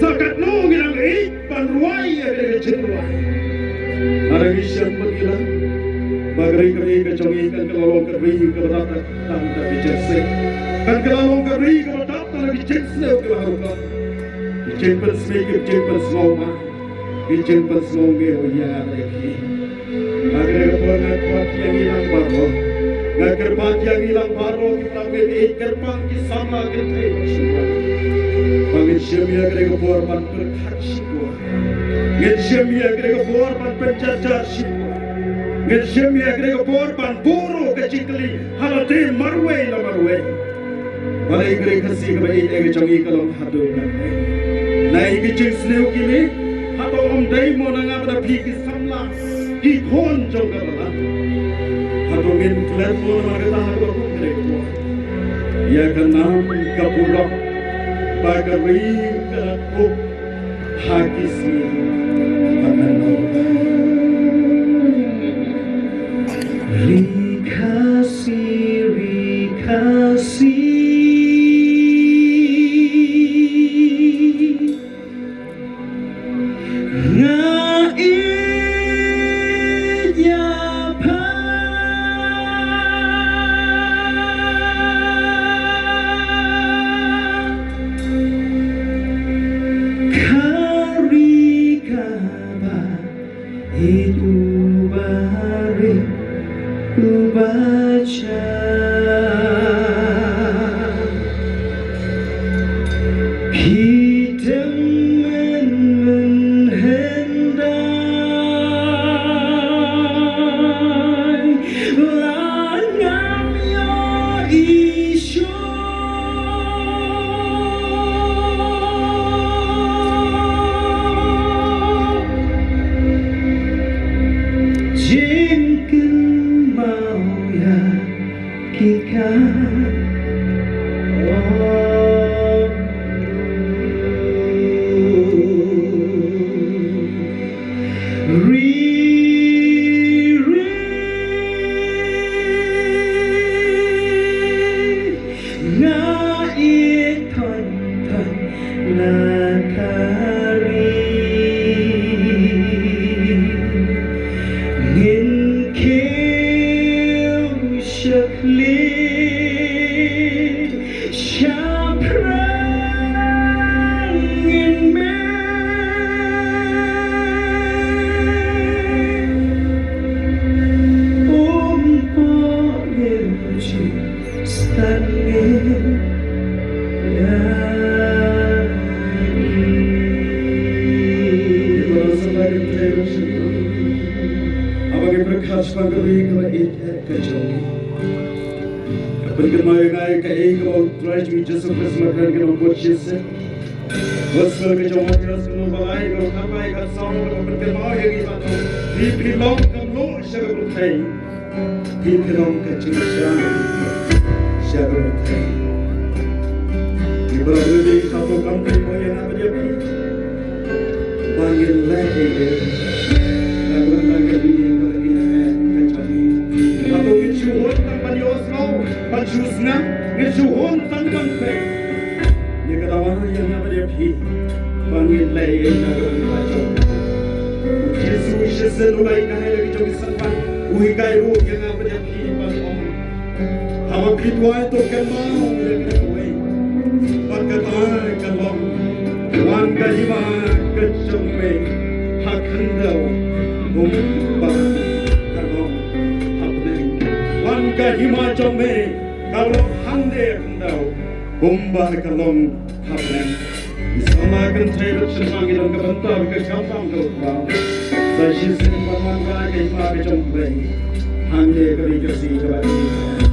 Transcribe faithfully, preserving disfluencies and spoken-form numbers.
Katno ngi dang ïeit ban rwai ïa kane ka jingrwai. Haba ngi shem bad ngi lah ba ka ri ka ri ka jong ngi kan ka la long ka ri kaba dap tang da ka jingsngew. Kan ka la long ka ri kaba dap tang da ka jingsngew kaba harum. Ka jingpynsngew, ka jingpynsngew ma. Ka jingpynsngew ngi ïa ka ri. Ha kane ka por nga kyrpad ïa ngi lang baroh. Nga kyrpad ïa ngi lang baroh ki para bangeit, kyrpang ki samla kynthei bad shisha. Ba ngin shim ïa kane ka por ban pyrkhat shipor. Ngin shim ïa kane ka por ban pynjah jar shipor. Ngin shim ïa kane ka por ban buh ruh ka jingkylli ha lade marwei la marwei. Balei ka ri Khasi kaba ïeit ka jong ngi ka long haduh katne? Nai ki jingsniew kine, hato ym dei mo na nga bad na phi ki samla, ki khun jong ka balang? Hato ngin klet mo namar kata ha kaba kum kane ka por? Ïa ka nam ka pudok ba ka ri ka la kup ha ki sngi ba kan wan. Ri Khasi, ri Khasi. Nga ïeit ïa pha. Ka ri kaba ïeit, uba rit, uba jam. Phi tymmen mynhyndai la ngam ïohi shuh. Jingkynmaw ïa ki kaba long. Ri, ri, nga ïeit thon thon na ka ri. Ngin kiew sha khlieh sha pyrshah ngin mih. Um poi lynti stad ngin ïa ïeit. Haba ngi pyrkhat shaphang ka ri kaba ïeit ka jong ngi, ka pynkynmaw ïa ngi kaei kaba U Trai jong ngi Jisu Khrist u la kren, ka nongbud shisien. Gospel ka jong u Mathaios, ka lynnong ba lai, ka dkhot khatlai, ka dkhot saw, ka pynkynmaw ïa ngi ba phi, phi long ka mluh sha ka pyrthei. Phi, phi long ka jingshai sha ka pyrthei. Ngi baroh ngi ïathuh, kam dei mo ïa nga bad ïa phi ba ngin leh ei ei na ka bynta ka ri, ka ri ka jong ngi? Hato ngin shu hun tang ban ïohsngew, ban shu sngap, ngin shu hun tang ban peit? Ïa ka dawa ïa nga bad ïa phi ba ngin leh ei ei na ka bynta jong U Jisu. Shisien u la hikai ïa ki jong ki synran, u hikai ruh ïa nga bad ïa phi ban ong, haba phi duwai to kynmaw ïa kane kawei, bad kata ka long: Wan ka hima ka jong me ha khyndew kumba ka long ha bneng. Wan ka hima jong me ka long hangne ha khyndew kumba ka long ha bneng. Ngi sngewbha kynthei bad shynrang, ngi don ka bynta ka kam bam ka uklam. Sa shisien ban wanrah ka hima ka jong U Blei hangne ha ka ri Khasi kaba ïeit.